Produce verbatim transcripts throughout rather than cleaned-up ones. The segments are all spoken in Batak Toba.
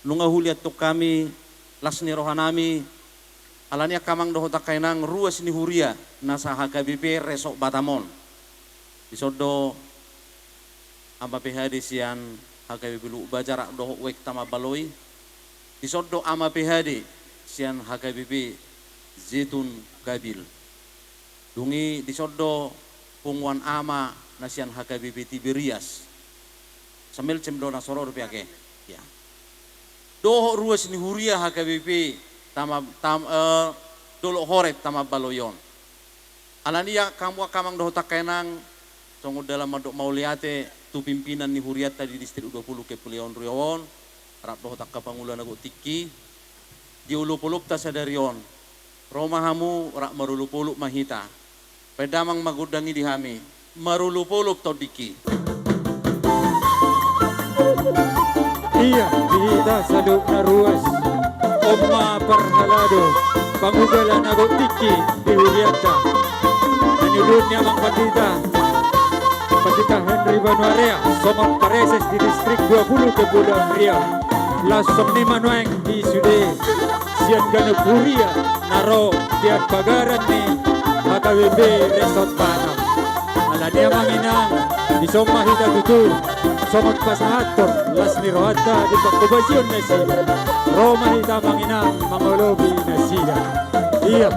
Nunga huliathon hami las ni rohanami, alani i angka amang dohot angka inang ruas ni huria na sa H K B P Resort Batam on. Dison do Ama P H D sian H K B P Lubuk Baja rap dohot Wek Tamambaloi. Dison do Ama P H D sian H K B P Zetun Kabil. Dung i dison do punguan ama na sian H K B P Tiberias. Samelcem do na so ro dope ate. Ya. Dohot ruas ni huria H K B P Tama, Tam, eh, Dolok Horeb Tamambaloi on. Alani i hamu angka amang dohot angka inang, songon dalan mandok mauliate tu pimpinan ni hurianta di Distrik dua puluh Kepulauan Riau on, rap dohot angka pangula na gok tingki, di olopolopta sadari on, ro ma hamu rap marolopolop ma hita. Baen damang ma gondang i di hami, marolopolop tondingki. Ia, di hita saluhutna ruas, on ma parhalado, pangugalan na gok tingki di hurianta. Na niuluhon ni amang pandita, Pandita Henry Banuarea, songon praeses di Distrik dua puluh Kepulauan Riau. Laos songon i ma nuaeng di sude sian ganup huria na ro sian pagaran ni H K B P Resort Batam. Alani i amang inang, dison ma hita tutu songon pasahathon las ni rohanta di panghobasion nasida. Ro ma hita amang inang mangolopi nasida. Ia.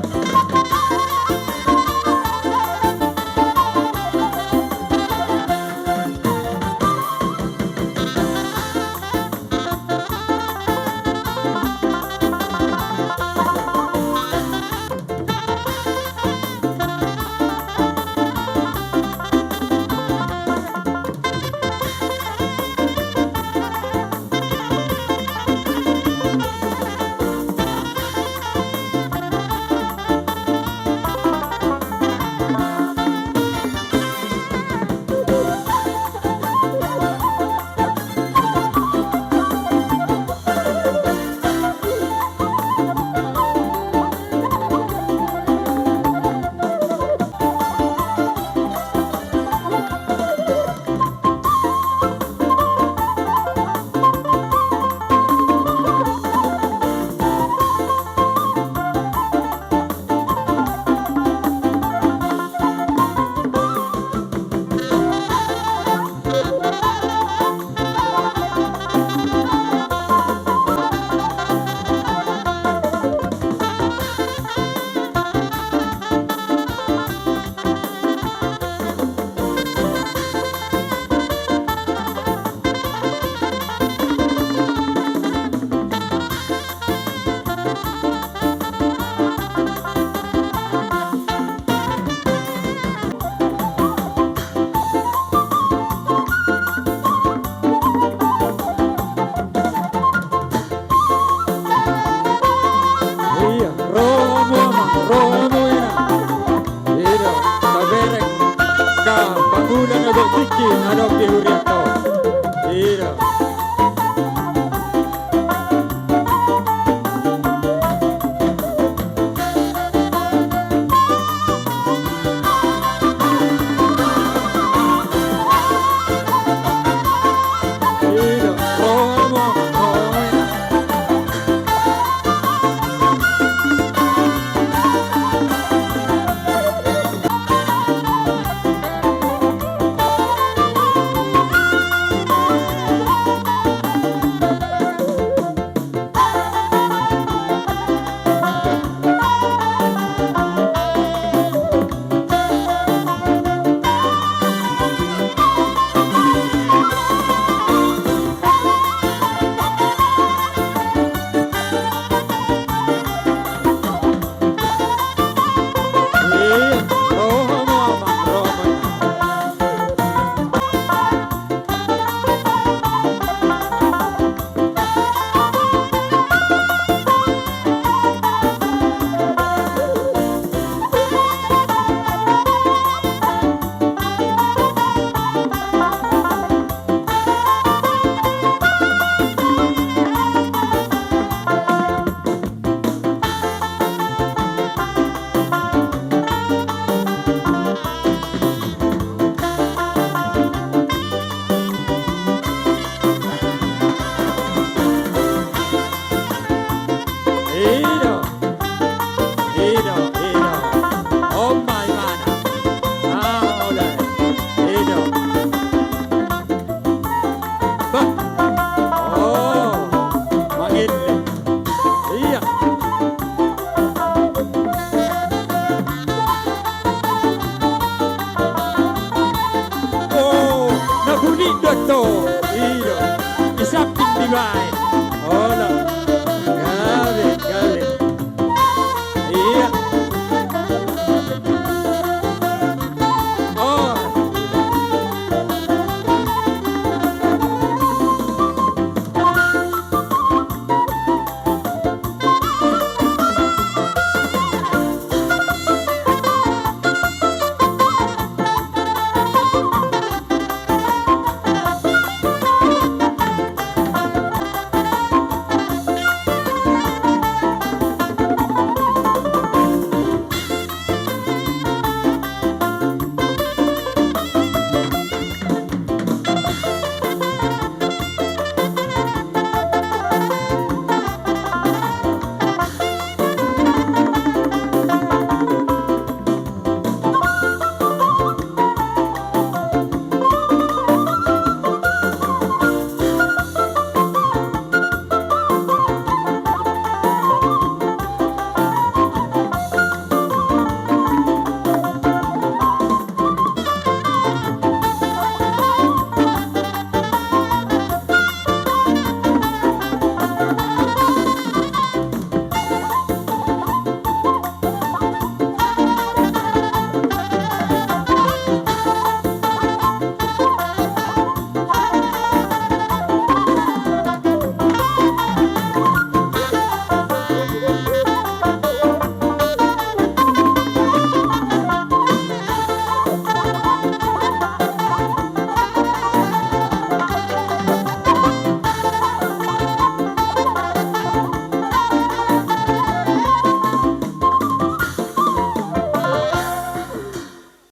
Hola.